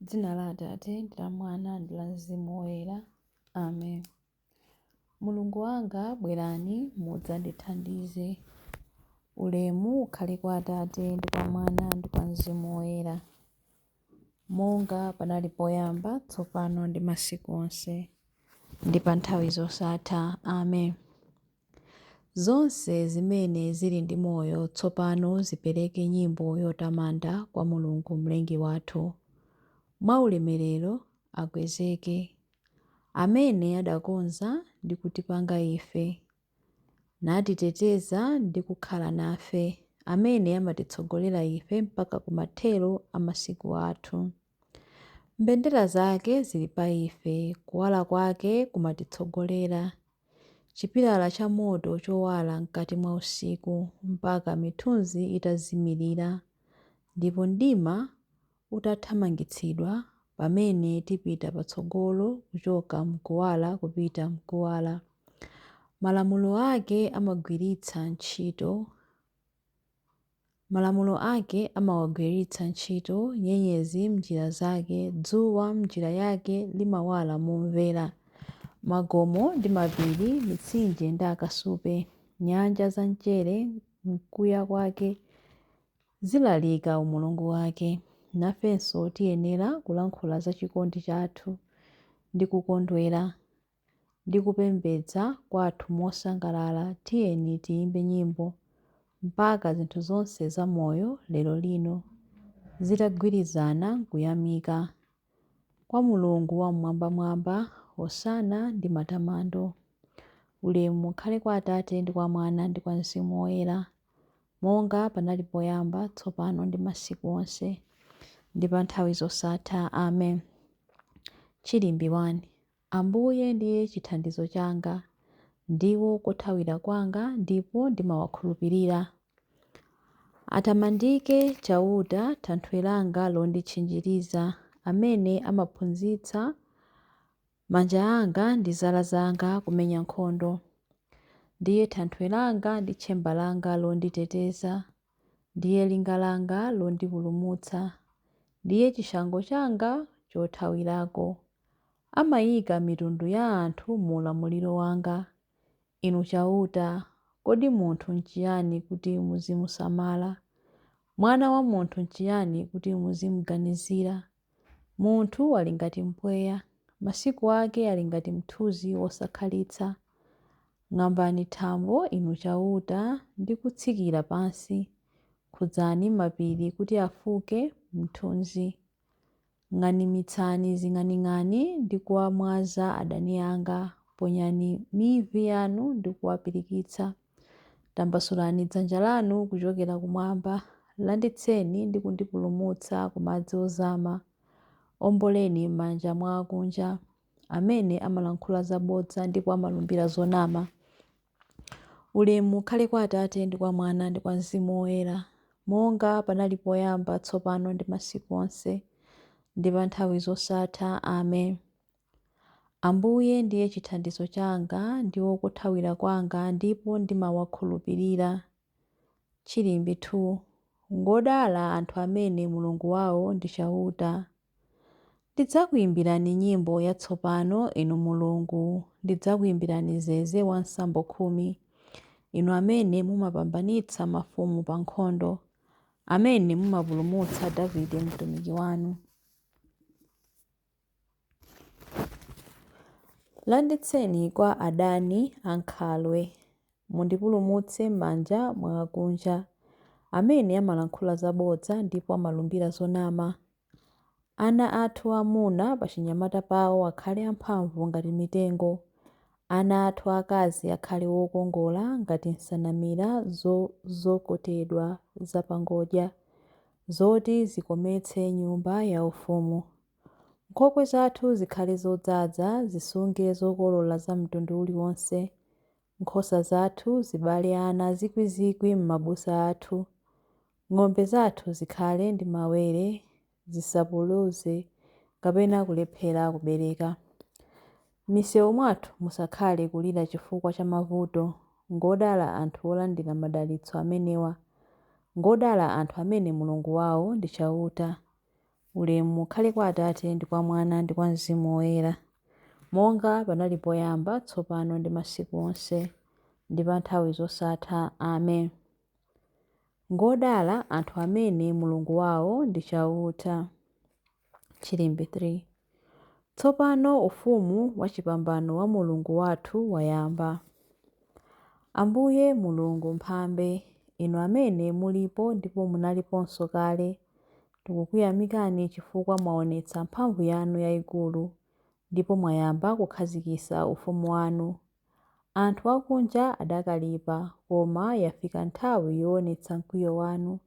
Dzina la Atate ndi la Mwana ndi la Mzimu Woyera. Amen. Mulungu wanga, bwerani mudzandithandize. Ulemu ukhale kwa Atate ndi kwa Mwana ndi kwa Mzimu Woyera, monga panali poyamba, tsopano ndi masiku onse, ndi pa nthawi zosatha. Amen. Zonse zimene zili ndi moyo tsopano zipereke nyimbo yotamanda kwa Mulungu Mlengi wathu. Mwaulemerero akwezeke, amene adakonza ndi kutipanga ife, natiteteza ndi kukhala nafe, amene amatitsogolera ife mpaka kumathero a masiku athu. Mbendera zake zili pa ife, kuwala kwake kumatitsogolera. Chipilala cha moto chowala mkati mwa usiku, mpaka mithunzi itazimirira, ndipo mdima utathamangitsidwa, pamene tipita patsogolo kuchoka m'kuwala kupita m'kuwala. Malamulo ake amagwiritsa ntchito Malamulo ake amawagwiritsa ntchito, nyenyezi m'njira zake, dzuwa m'njira yake limawala momvera. Magomo ndi mapiri, mitsinje ndi akasupe, nyanja za mchere m'kuya kwake zilalika umulungu wake. Nafenso tiyenera kulankhula za chikondi chathu ndi kukondwera. Ndi kupembedza kwathu mosangalala tiyeni tiyimbe nyimbo, mpaka zinthu zonse za moyo lero lino zitagwirizana m'kuyamika kwa Mulungu Wam'mwambamwamba, Hosana ndi matamando. Ulemu ukhale kwa Atate ndi kwa Mwana ndi kwa Mzimu Woyera, monga panali poyamba, tsopano ndi masiku onse, ndi pa nthawi zosatha. Amen. Chilimbi 1. Ambuye ndiye chithandizo changa, ndiwo kothawira kwanga ndipo ndimawakhulupirira. Atamandike Chauta, thanthwe langa londitchinjiriza, amene amaphunzitsa manja anga ndi zala zanga kumenya nkhondo. Ndiye thanthwe langa ndi tchemba langa londiteteza, ndiye linga langa londipulumutsa, ndiye chishango changa chothawirako. Amaika mitundu ya anthu mu ulamuliro wanga. Inu Chauta, kodi munthu nchiyani kuti muzimusamala? Mwana wa munthu nchiyani kuti muzimganizira? Munthu ali ngati mpweya, masiku ake ali ngati mthunzi wosakhalitsa. Ng'ambani thambo, Inu Chauta, ndi kutsikira pansi, khudzani mapiri kuti afuke mthunzi. Ng'animitsani zing'aning'ani ndi kuwamwaza adani anga, ponyani mivi yanu ndi kuwapirikitsa. Tambasulani dzanja lanu kuchokera kumwamba, landitseni ndi kundipulumutsa ku madzi ozama. Omboleni m'manja mwa akunja, amene amalankhula zabodza ndipo amalumbira zonama. Ulemu ukhale kwa Atate ndi kwa Mwana ndi kwa Mzimu Woyera, monga panali poyamba, tsopano ndi masiku onse, ndi pa nthawi zosatha. Amen. Ambuye ndiye chithandizo changa ndiwo kothawira kwanga ndipo ndimawakhulupirira. Chilimbi 2. Ngodala anthu amene Mulungu wawo ndi Chauta. Ndidzakuimbirani nyimbo yatsopano, Inu Mulungu, ndidzakuimbirani zeze wa nsambo 10, Inu amene mumapambanitsa mafumu pa nkhondo, amene mumapulumutsa Davide mtumiki wanu. Landitseni kwa adani ankhalwe, mundipulumutse m'manja mwa akunja, amene amalankhula zabodza ndipo amalumbira zonama. Ana athu aamuna pachinyamata pawo akhale amphamvu ngati mitengo, ana athu aakazi akhale okongola ngati nsanamira zozokotedwa zapangodya, zoti zikometse nyumba yaufumu. Nkhokwe zathu zikhale zodzaza, zisunge zokolola za mtundu uliwonse. Nkhosa zathu zibale ana zikwizikwi m'mabusa athu. Ng'ombe zathu zikhale ndi mawere, zisapuluze kapena kulephera kubereka. M'misewu mwathu musakhale kulira chifukwa cha mavuto. Ngodala anthu olandira madalitso amenewa. Ngodala anthu amene Mulungu wao ndi Chauta. Ulemu ukhale kwa Atate ndi kwa Mwana ndi kwa Mzimu Woyera, monga panali poyamba, tsopano ndi masiku onse, ndi pa nthawi zosatha. Amen. Ngodala anthu amene Mulungu wawo ndi Chauta. Chilimbi 3. Tsopano ufumu wachipambano wa Mulungu wathu wayamba. Ambuye Mulungu Mphambe, inu amene mulipo ndipo munaliponso kale, tikukuyamikani chifukwa mwaonetsa mphamvu yanu yayikulu ndipo mwayamba kukhazikitsa ufumu wanu. Anthu akunja adakalipa, koma yafika nthawi yoonetsa mkwiyo wanu,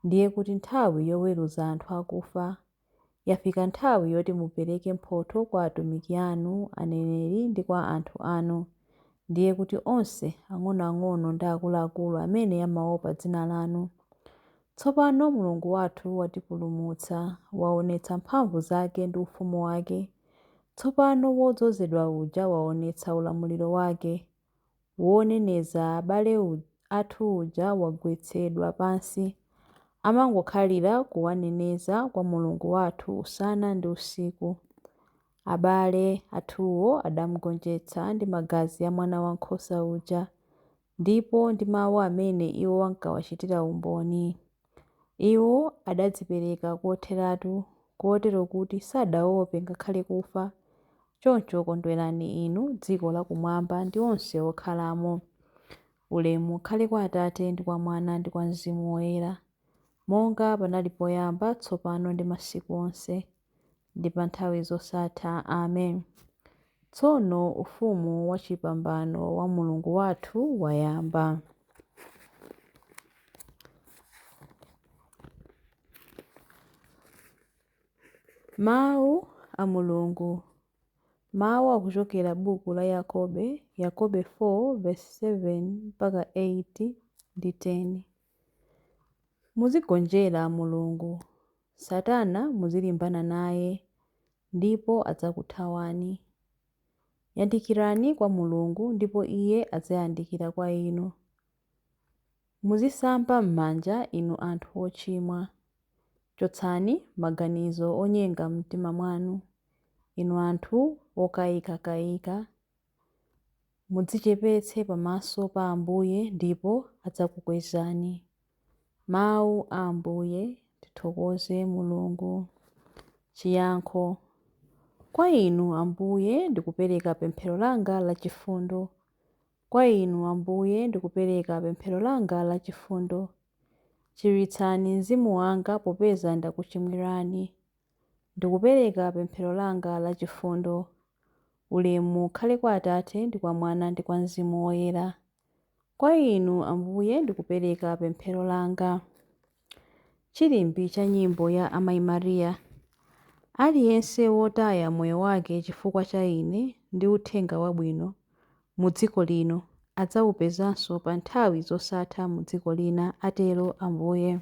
ndiye kuti nthawi yoweruza anthu akufa. Yafika nthawi yoti mupereke mphotho kwa atumiki anu, aneneri ndi kwa anthu anu, ndiye kuti onse ang'onoang'ono ndi akuluakulu amene amaopa dzina lanu. Tsopano Mulungu wathu watipulumutsa, waonetsa mphamvu zake ndi ufumu wake. Tsopano wodzozedwa uja waonetsa ulamuliro wake. Woneneza abale athu uja wagwetsedwa pansi. Amangokhalira kuwaneneza kwa Mulungu wathu usana ndi usiku. Abale athuwo adamugonjetsa ndi magazi a Mwana Wankhosa uja, ndipo ndi mawu amene iwo ankawachitira umboni. Iwo adadzipereka kotheratu, kotero kuti sadaope ngakhale kufa. Choncho kondwerani inu, dziko lakumwamba ndi onse okhalamo. Ulemu ukhale kwa Atate ndi kwa Mwana ndi kwa Mzimu Woyera, monga panali poyamba, tsopano ndi masiku onse, ndi pa nthawi zosatha. Amen. Tsono ufumu wachipambano wa Mulungu wathu wayamba. Mawu a Mulungu. Mawu akuchokera buku la Yakobe, Yakobe 4 verse 7 mpaka 8 ndi 10. Muzigonjera Mulungu. Satana muzilimbana naye, ndipo adzakuthawani. Yandikirani kwa Mulungu, ndipo Iye adzayandikira kwa inu. Muzisamba m'manja inu anthu ochimwa. Chotsani maganizo onyenga m'mtima mwanu, inu anthu okayikakayika. Mudzichepetse pamaso pa Ambuye ndipo adzakukwezani. Mawu a Ambuye. Tithokoze Mulungu. Chiyankho. Kwa inu Ambuye ndikupereka pemphero langa lachifundo. Kwa inu Ambuye ndikupereka pemphero langa lachifundo. Chiritsani mzimu wanga popeza ndakuchimwirani. Ndikupereka pemphero langa lachifundo. Ulemu ukhale kwa Atate ndi kwa Mwana ndi kwa Mzimu Woyera. Kwa inu Ambuye ndikupereka pemphero langa. Chilimbi cha nyimbo ya Amayi Mariya. Aliyense wotaya moyo wake chifukwa cha ine ndi uthenga wabwino mu dziko lino adzawupezanso pa nthawi zosatha mu dziko lina, atero Ambuye.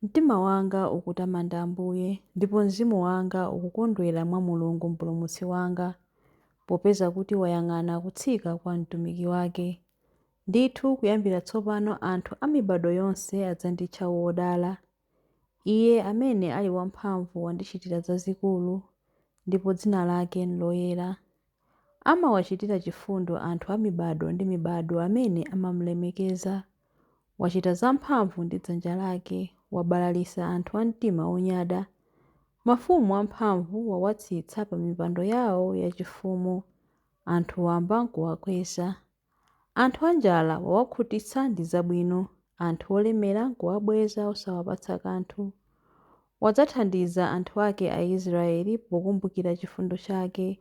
Mtima wanga ukutamanda Ambuye, ndipo mzimu wanga ukukondwera mwa Mulungu Mpulumutsi wanga, popeza kuti wayang'ana kutsika kwa mtumiki wake. Ndithu kuyambira tsopano anthu a mibado yonse adzanditcha wodala. Iye amene ali wamphamvu wandichitira zazikulu, ndipo dzina lake n'loyera. Amawachitira chifundo anthu a mibado ndi mibado amene amamulemekeza. Wachita zamphamvu ndi dzanja lake, wabalalitsa anthu a mtima wonyada. Mafumu amphamvu wawatsitsa pa mipando yawo yachifumu, anthu wamba n'kuwakweza. Anthu anjala wawakhutitsa ndi zabwino, anthu olemera n'kuwabweza osawapatsa kanthu. Wadzathandiza anthu ake Aisraeli pokumbukira chifundo chake.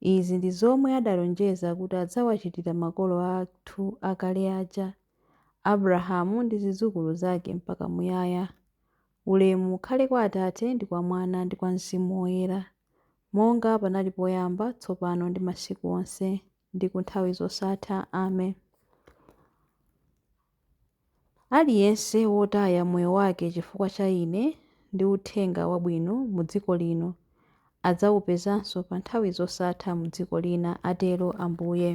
Izi ndi zomwe adalonjeza kuti adzawachitira makolo athu akale aja, Abrahamu ndi zidzukulu zake mpaka muyaya. Ulemu ukhale kwa Atate ndi kwa Mwana ndi kwa Mzimu Woyera, monga panali poyamba, tsopano ndi masiku onse, ndi ku nthawi zosatha. Amen. Aliyense wotaya moyo wake chifukwa cha ine ndi uthenga wabwino mu dziko lino adzawupezanso pa nthawi zosatha mu dziko lina, atero Ambuye.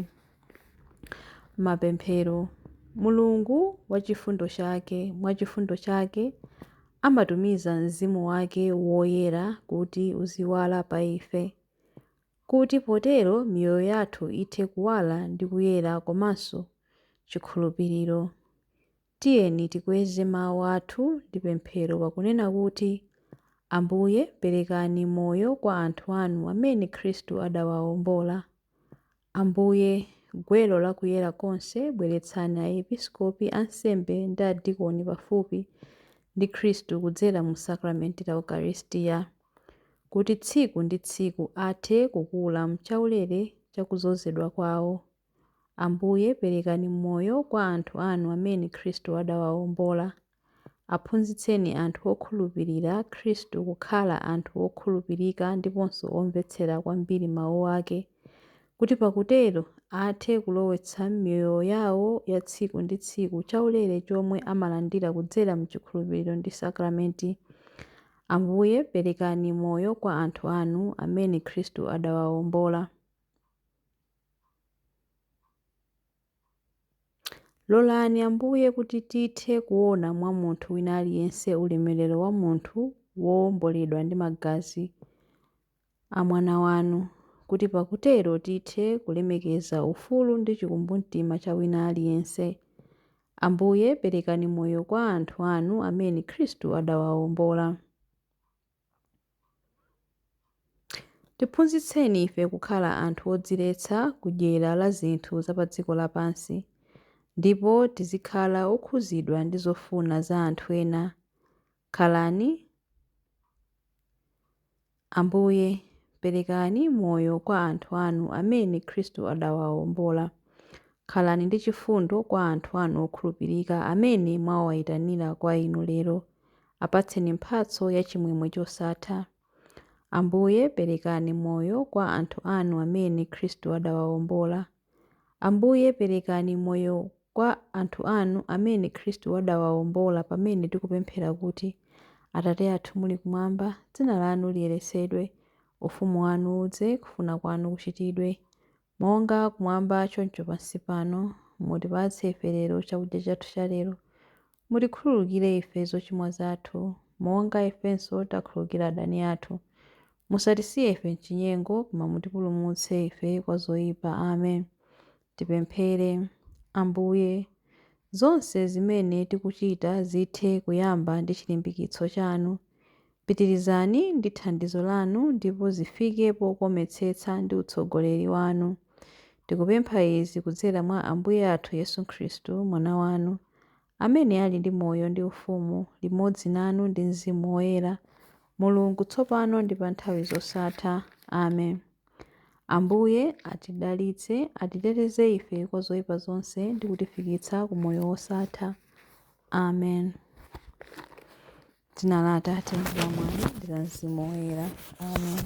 Mapemphero. Mulungu wachifundo chake, mwachifundo chake Amatumiza Mzimu wake Woyera kuti uziwala pa ife, kuti potero miyoyo yathu ithe kuwala ndi kuyera komanso chikhulupiriro. Tiyeni tikweze mawu athu ndi pemphero pakunena kuti, Ambuye perekani moyo kwa anthu anu amene Khristu adawawombola. Ambuye, gwero la kuyera konse, bweretsani aepiskopi, ansembe ndi adikoni pafupi ndi Khristu kudzera mu sakramenti la Ukaristiya, kuti tsiku ndi tsiku athe kukula m'chaulere cha kudzozedwa kwawo. Ambuye perekani moyo kwa anthu anu amene Khristu adawawombola. Aphunzitseni anthu okhulupirira Khristu kukhala anthu okhulupirika ndiponso omvetsera kwambiri mawu ake, kuti pakutero athe kulowetsa m'miyoyo yawo ya tsiku ndi tsiku chaulere chomwe amalandira kudzera m'chikhulupiriro ndi sakramenti. Ambuye perekani moyo kwa anthu anu amene Khristu adawawombola. Lolani Ambuye kuti tithe kuona mwa munthu wina aliyense ulemerero wa munthu wowomboledwa ndi magazi a mwana wanu, kuti pakutero tithe kulemekeza ufulu ndi chikumbumtima cha wina aliyense. Ambuye perekani moyo kwa anthu anu amene Khristu adawawombola. Tiphunzitseni ife kukhala anthu odziletsa kudyera la zinthu za pa dziko lapansi, ndipo tizikhala okhuzidwa ndi zofuna za anthu ena. Khalani Ambuye, perekani moyo kwa anthu anu amene Khristu adawawombola. Khalani ndi chifundo kwa anthu anu okhulupirika amene mwawayitanira kwa inu lero. Apatseni mphatso ya chimwemwe chosatha. Ambuye perekani moyo kwa anthu anu amene Khristu adawawombola. Ambuye perekani moyo kwa anthu anu amene Khristu adawawombola pamene tikupemphera kuti, Atate athu muli kumwamba, dzina lanu liyeretsedwe, ufumu wanu udze, kufuna kwanu kuchitidwe, monga kumwamba choncho pansi pano. Mutipatse ife lero chakudya chathu cha lero. Mutikhululukire ife zochimwa zathu, monga ifenso takhululukira adani athu. Musatisiye ife m'chinyengo, koma mutipulumutse ife kwa zoyipa. Amen. Tipemphere. Ambuye, zonse zimene tikuchita zithe kuyamba ndi chilimbikitso chanu. Pitirizani ndi thandizo lanu ndipo zifike pokometsetsa ndi utsogoleri wanu. Tikupempha izi kudzera mwa Ambuye athu Yesu Khristu, Mwana wanu, amene ali ndi moyo ndi ufumu, limodzi nanu ndi Mzimu Woyera, Mulungu tsopano ndi pa nthawi zosatha. Amen. Ambuye atidalitse, atiteteze ife kwa zoyipa zonse ndi kutifikitsa ku moyo wosatha. Amen. Dzina la Atate ndi la Mwana ndi la Mzimu Woyera. Amen.